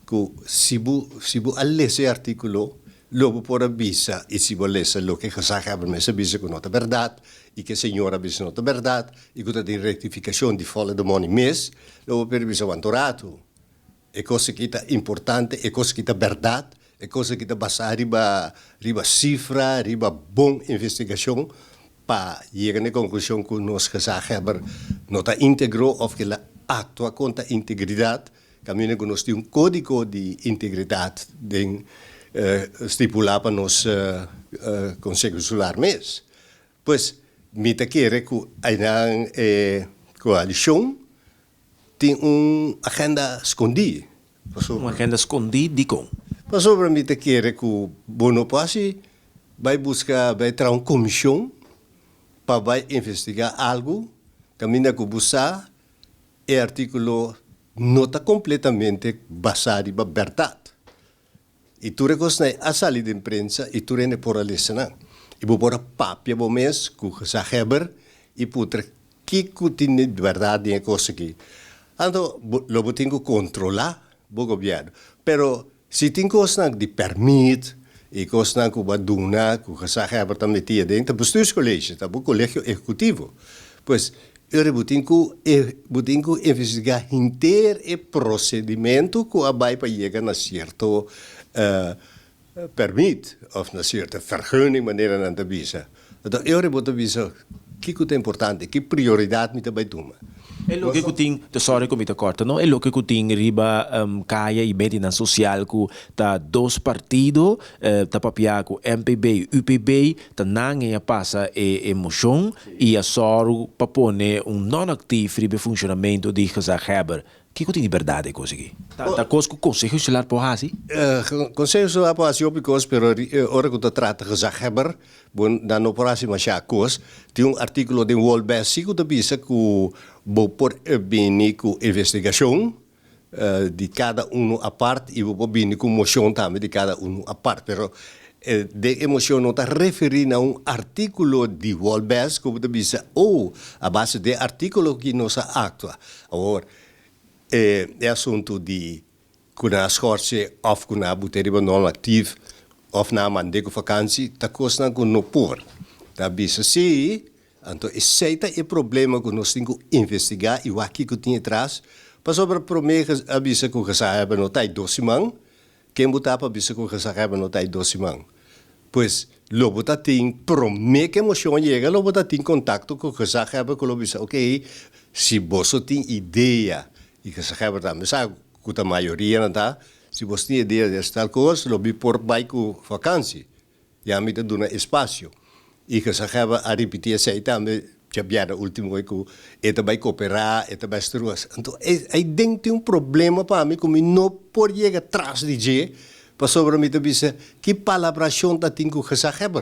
Ku si bo a lesa e artíkulo, lo bo por a bisa, i si bo lesa loke gezaghebber mes a bisa ku no ta bèrdat, i ku e señora a bisa no ta bèrdat, i ku ta den rektifikashon di Follow the Money mes, lo bo por bisa wanta ratu. E kos aki ta importante, e kos aki ta bèrdat, e kos aki ta basá riba sifra, riba bon investigashon, pa yega na konklushon ku nos gezaghebber no ta íntegro òf ku el a aktua kontra integridat, kaminda ku nos tin un kódigo di integridat den stipulá pa nos Konseho Insular mes. Pues mi ta kere ku einan e koalishon tin un agenda skondí. Un agenda skondí dikon? Pasobra mi ta kere ku bo no por hasi bai buska bai traha un komishon pa bai investigá algu kaminda ku bo sa e artíkulo no ta kompletamente basá riba bèrdat. I tur e kosnan a sali den prensa i tur hende por a lesa nan. I bo por a papia bo mes ku gezaghebber i puntra kiko tin di bèrdat den e kos aki. Anto lo bo tin ku kontrolá bo gobièrnu. Pero si tin kosnan di pèrmit i kosnan ku bo a duna ku gezaghebber ta metí aden, ta bestuurscollege, ta bo kolegio ehekutivo. Pues ora bo tin ku investigá henter e prosedimentu ku a bai pa yega na sierto pèrmit òf na sierto vergunning, manera nan ta bisa. Anto ora bo ta bisa kiko ta importante, ki prioridat mi ta bai tuma. E loke ku tin, sorry ku mi ta kòrta, no? E loke ku tin riba kaya i medionan sosial ku ta dos partido, ta papia ku MPB, UPB, ta nan a pasa e moshon i a sòru pa pone un non-actief riba funshonamentu di gezaghebber. Kiko tin di bèrdat e kos aki? Ta kos ku Konseho Insular por hasi? Konseho Insular por hasi hopi kos, pero ora ku ta trata gezaghebber, bo nan no por hasi masha kos. Tin un artíkulo den Wolbes si ku ta bisa ku bo por bini ku investigashon di kada unu apart i bo por bini ku moshon tambe di kada unu apart. Pero den e moshon no ta referí na un artíkulo di Wolbes ku bo ta bisa, oh, a base di e artíkulo aki nos a aktua. Awor, e asuntu di ku nan a schors e òf ku nan a bot'é riba non-actief òf nan a mand'é ku vakansi, ta kosnan ku no por. Ta bisa sí, anto esei ta e problema ku nos tin ku investigá i wak kiko tin atras, pasobra promé a bisa ku gezaghebber no ta ei 2 siman. Ken bo ta pa bisa ku gezaghebber no ta ei 2 siman? Pues lo bo ta tin promé ku e moshon yega, lo bo ta tin kontakto ku gezaghebber ku lo bisa, "Oké, si boso tin idea," i gezaghebber tambe sa ku ta mayoria nan ta, "si boso tin idea di tal kos, lo mi por bai ku vakansi. Ya mi ta duna espasio." I gezaghebber a ripití esei tambe djabièrnè último ku e ta bai kooperá, e ta bai struas. Anto ei den tin un problema pa mi ku mi no por yega tras di dje, pasobra mi ta bisa ki palabrashon ta tin ku gezaghebber.